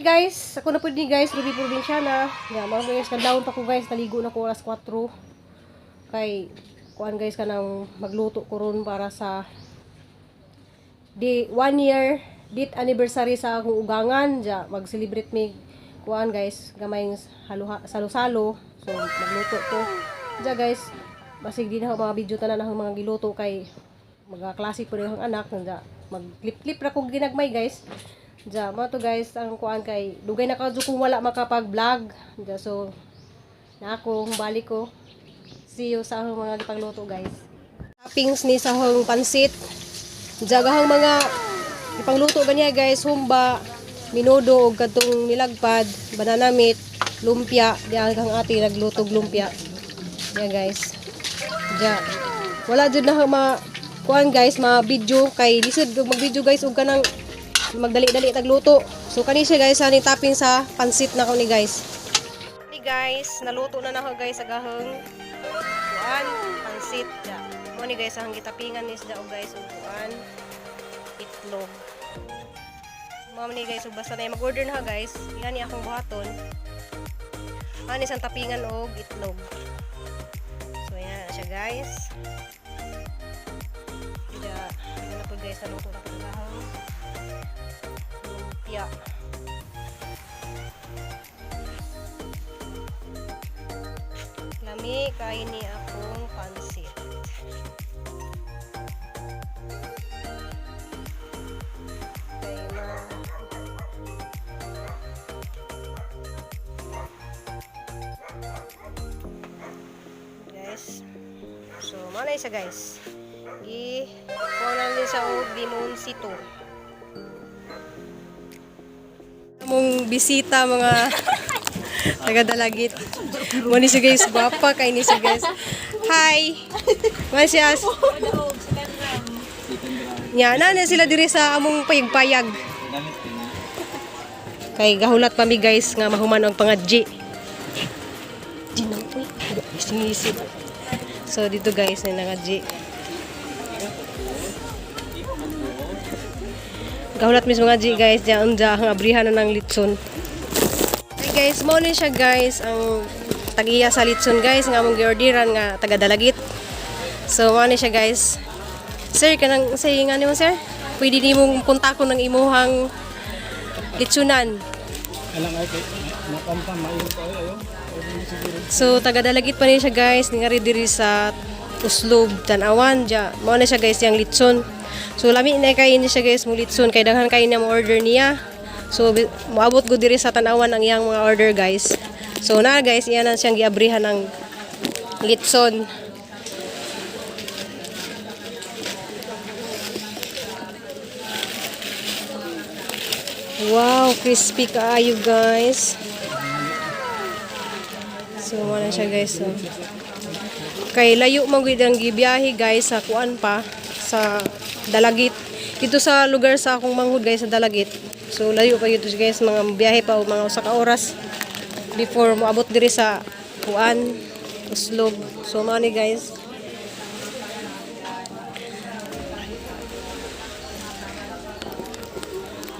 Guys, ako na pud ni, guys, Ruby Provinciana. Ya, mga guys, kadlawon pa ko, guys, naligo na ko alas 4. Kay kuan, guys, kanang magluto ko ron para sa di one year date anniversary sa akong ugangan. Ja, mag-celebrate mi kuan, guys, gamay haluha, salo-salo. So magluto ko. Ja, guys, basig di na ako mga video tanan akong mga giluto kay mga klase po rin akong anak. Ja, mag-clip-clip ra kog ginagmay, guys. Ja, mo to, guys, ang kuan kay dugay na kadyo kung wala makapag-vlog. Ja, so na ako balik ko. See you sa akong mga gipangluto, guys. Toppings ni sa akong pansit. Jagahang mga ipangluto ganiya, guys, humba, minudo og kadtong nilagpad, banana meat, lumpia, di ang ate naglutog lumpia. Yeah, guys. Ja. Wala jud na ma kuan, guys, ma video kay lisod og mag-video, guys, og kanang magdali-dali tagluto. So kani siya, guys, ani topping sa pansit na ko ni, guys. Ni, guys, naluto na nako, guys, agahong kuan, pansit ja. Mo ni, guys, ang gitapingan ni sila og, guys, og kuan, itlog. Mao ni, guys, ug basta na mag-order na ka, guys, yan ni akong buhaton. Ani sang tapingan og itlog. So ayan na siya, guys. Ja, ano na po, guys, naluto na po ang lumpia. Lami kain ni akong pansit. Kay ma guys. So, mao na siya, guys. Gi kuha na din siya og limonsito. Among bisita mga taga Dalagit. Mo ni siya, guys, gwapa kay ni siya, guys. Hi. Mo siya. Nya na na sila diri sa among payag-payag. Kay gahulat pa mi, guys, nga mahuman ang pangadji. Di na uy. Isip. So dito, guys, na nangadji. Gahulat mismo nga G, guys, diyan unja ang abrihan na ng litson. Hey guys, mo ni siya, guys, ang tagiya sa litson, guys, nga among giorderan nga taga Dalagit. So mo ni siya, guys. Sir, kanang say nga nimo, sir? Pwede nimong kontakon ng imuhang litsunan. Alang ay kay makampa maayo pa ay ayo. So taga Dalagit pa ni siya, guys, ngari diri sa Uslob, Tanawan ja. Mao na siya, guys, yang litson. So lami na kay ni siya, guys, mo litson kay daghan kay niya mo order niya. So moabot go diri sa Tanawan ang iyang mga order, guys. So na, guys, iya na siyang giabrihan ng litson. Wow, crispy kaayo, guys. So, wala siya, guys. So. Kay layo man gud ang gibiyahe, guys, sa kuan pa sa Dalagit. Dito sa lugar sa akong manghud, guys, sa Dalagit. So layo pa yun guys, mga biyahe pa og mga usa ka oras before moabot diri sa kuan, Uslob. So mao ni, guys.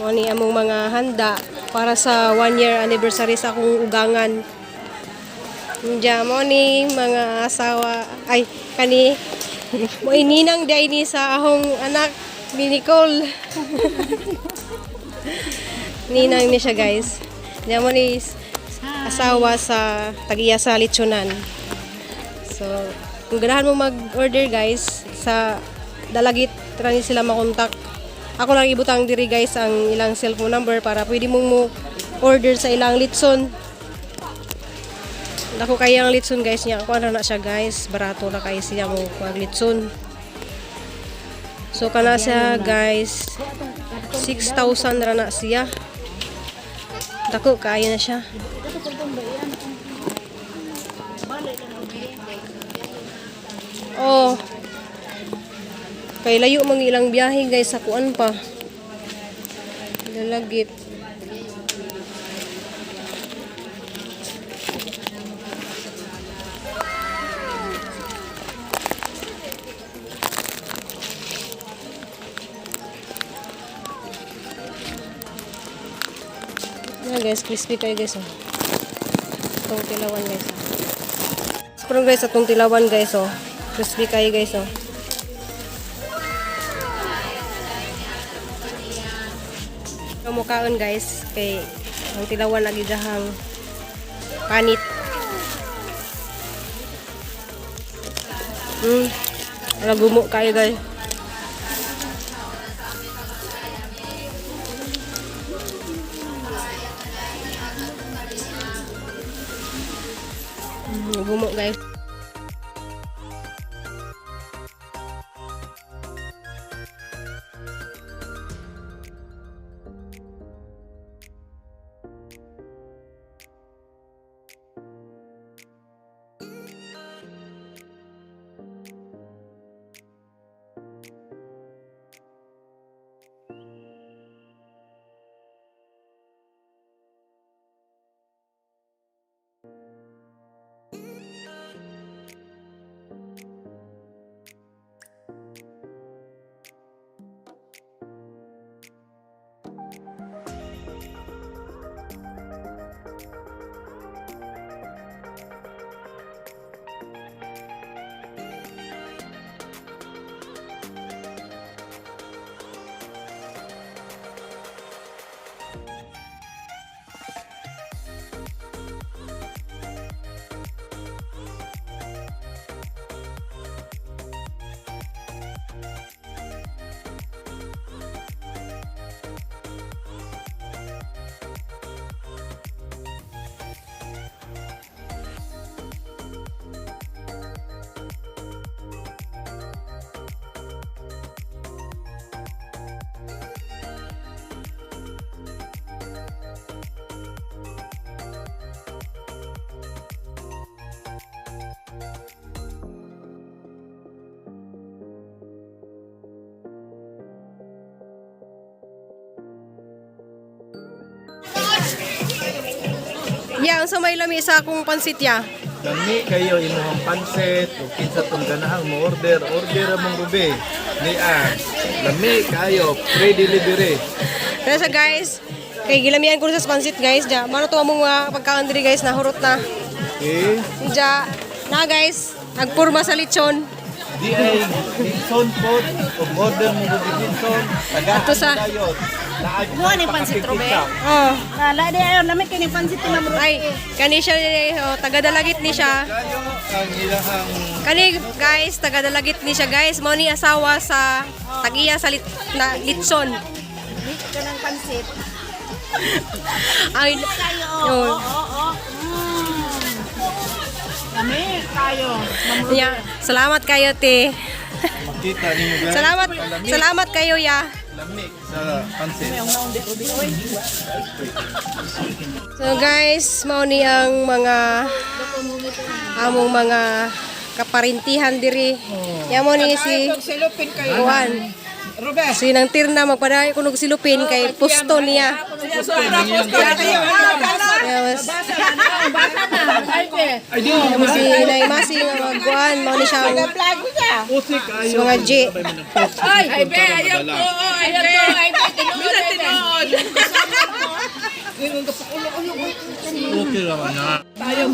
Mao ni among mga handa para sa one year anniversary sa akong ugangan. Diya mo ni mga asawa ay kani mo ininang day ni sa ahong anak ni Nicole. Ninang ni siya, guys. Diya mo ni asawa sa tagiya sa litsunan. So, kung ganahan mo mag-order, guys, sa Dalagit ra ni sila makontak. Ako lang ibutang diri, guys, ang ilang cellphone number para pwede mong mo order sa ilang litson. Dako kaya ang litson, guys, niya. Kuan na siya, guys, barato na kay siya mo kuan litson. So kana siya, guys, 6,000 ra na siya. Dako kaya na siya. Oh. Kay layo mang ilang biyahe, guys, sa kuan pa. Dalagit. Na Guys, crispy kayo, guys, oh. Itong tilawan, guys, oh. Pero guys, atong tilawan, guys, oh. Crispy kayo, guys, oh. Ang mukhaon, guys, kay ang tilawan lagi gahang panit. Wala gumo kayo, guys. Gumo, guys. Yeah, unsa may lami sa akong pansit ya? Lami kayo imuhang pansit ug kinsa tong ganahang mo order, order among rubi. Ni ah. Lami kayo, free delivery. Pero sa guys, kay gilamian ko sa pansit, guys, ja. Mano to among mga pagkaon diri, guys, nahurot na. Okay. Ja, na guys, nagpurma sa lechon. Di ay Linson po, ug order mo rubi Linson. Ato sa- Buwan ni pansit rubi. Oh. Wala di ayo nami kini pansit na mo. Ay, kani siya oh, taga-dalagit ni siya. Kayo ang ilahang Kani guys, taga-dalagit ni siya, guys. Mao ni asawa sa tagiya sa lit, na litson. Kanang pansit. Ay, Kayo. oh. Oo, oo. Nami kayo. Yeah. Salamat kayo, te. Makita ninyo, guys. Salamat, Lami, salamat kayo, ya. lami sa pansit. So guys, mao ni ang mga among mga kaparintihan diri. Ya mo ni si Silupin kayo. Juan. Rube. Si nang tirna magpadayo kunog silupin kay pusto niya. Yes. Mo si Nay Masi nga magkuan mao ni siya ang Usik kayo. mga G. Ay, be, ayaw ko. Ayaw ko. Ay, be, tinuod. Tinuod. Okay lang na.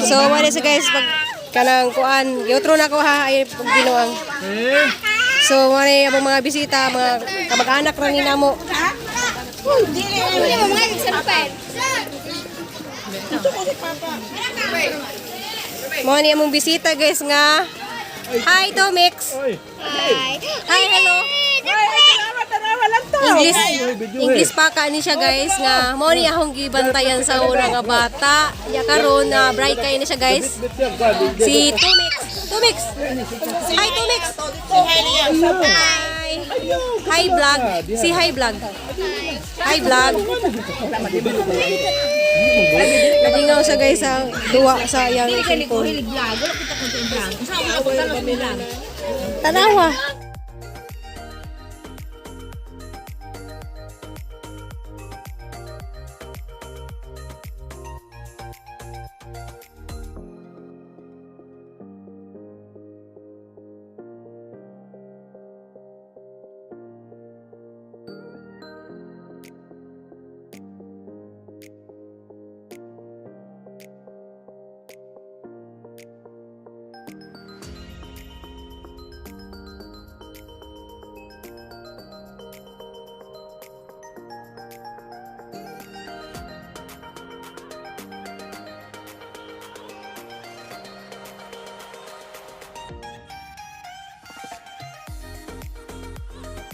So wala sa guys pag kanang kuan, yotro na ko ha ay pag binuang. Eh, So mao ni among mga bisita, mga kamag-anak ra ni namo. Dili mo mga salupin. Mao ni among bisita, guys, nga. Hi, Tomix. Oy. Hi, hello. English English pa ka ni siya, guys, nga mao ni akong gibantayan sa una nga bata. Ya karon na bright kay ni siya, guys. Si Tomix. Tomix. Hi, Tomix. Hi. Hi vlog. Si hi vlog. Hi vlog. Nadingaw siya, guys, sa duwa sa iyang cellphone. Tanawa.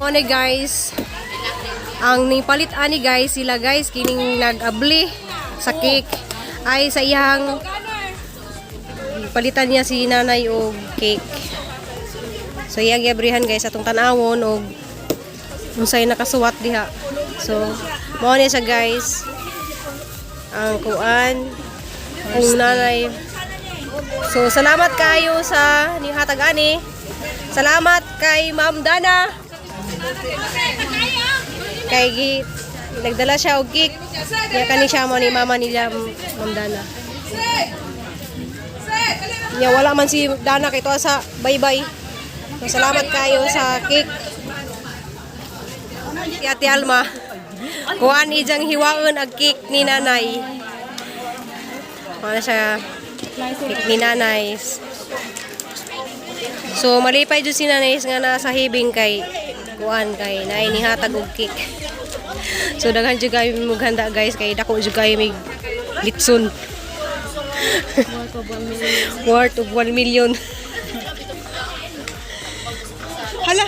Ano guys, ang nipalit ani guys, sila guys, kining nag-abli sa cake ay sa iyang palitan niya si nanay og cake. So iyang giabrihan guys atong tan-awon og unsay nakasuwat diha. So mao ni siya guys ang kuan kung nanay. So salamat kayo sa nihatag ani. Salamat kay Ma'am Dana. Kay gi nagdala siya og cake. Kaya kani siya mo ni mama nila Ma'am Dana. Nya wala man si Dana kay tuwa sa bye-bye. So, salamat kayo sa cake. Si Ate Alma. Kuan ijang hiwaon ang cake ni nanay. Wala siya cake ni nanay. So malipay jud si nanay nga nasa hibing kay kuan kay naay nihatag og cake. So daghan jud kayo maghanda guys kay dako jud kayo mig litson. Worth of 1 million. Hala.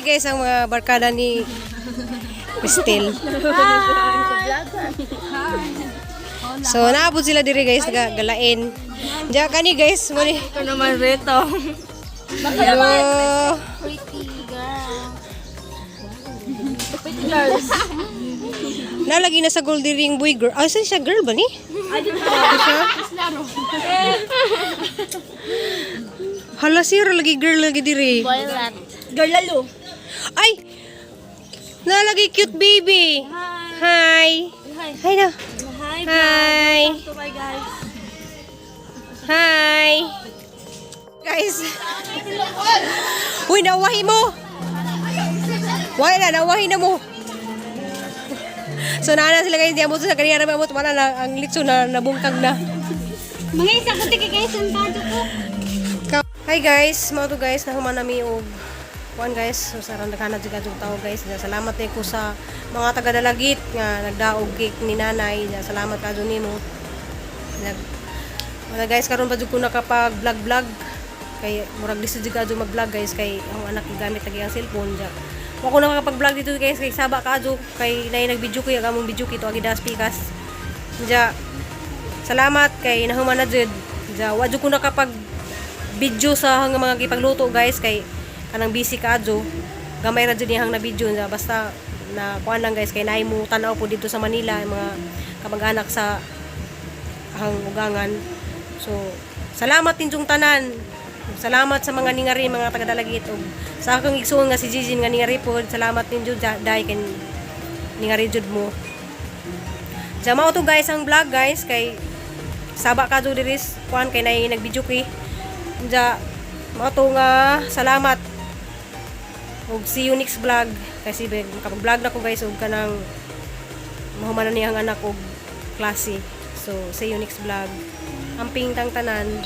Guys, ang mga barkada ni Cristel. So, naabot sila diri guys, galain. Diya kani guys, mo ni. Ito naman rito. Hello. Pretty girl. Pretty girls. Nalagi na sa gold ring boy girl. Ay, saan siya girl ba ni? Siya? Hala sir, lagi girl lagi diri. Boylet. Girl lalo. Ay! Nalagi cute baby. Hi. Hi. Hi na. Hi. Hi. To my guys. Hi. Guys. Uy, nawahi mo. Wala na, nawahi na mo. So naana sila guys, di amot sa kanina na amot wala na ang litso na nabungkag na. Mga isa ko tika guys, ang tado ko. Hi guys, mao to guys, nahuman nami og kuan guys, so sarang daghan na jud kadtong tao guys. Ja, salamat din ko sa mga taga Dalagit nga nagdaog cake ni nanay. Ja, salamat kadto nimo. Nag wala guys, karon pa jud ko nakapag vlog vlog kay murag lisod jud kadto mag-vlog guys kay ang anak gamit lagi ang cellphone ja. Wa ko nakakapag-vlog dito guys kay saba kadto kay nay nag-video ko yung among video kito agi das pikas. Ja, salamat kay nahuman na jud. Ja, wa jud ko nakapag video sa hang mga gipagluto guys kay kanang busy kaadyo. Gamay ra jud niyang na video ja, basta na kuan lang guys kay naay mo tan-aw po dito sa Manila ang mga kamag-anak sa hang ugangan. So, salamat ninyong tanan. Salamat sa mga ningari, mga taga-Dalagit. Ug sa akong igsuon nga si Gigi nga ningari po, salamat ninyo dai kay ningari jud mo. Diyan mao to guys ang vlog guys kay saba ka jud diri kuan kay nay nag-video ki. Diya mao to nga salamat. Ug see you next vlog kasi makapag-vlog na ko guys ug kanang mahuman na niyang anak og klase. So see you next vlog. Amping tang tanan.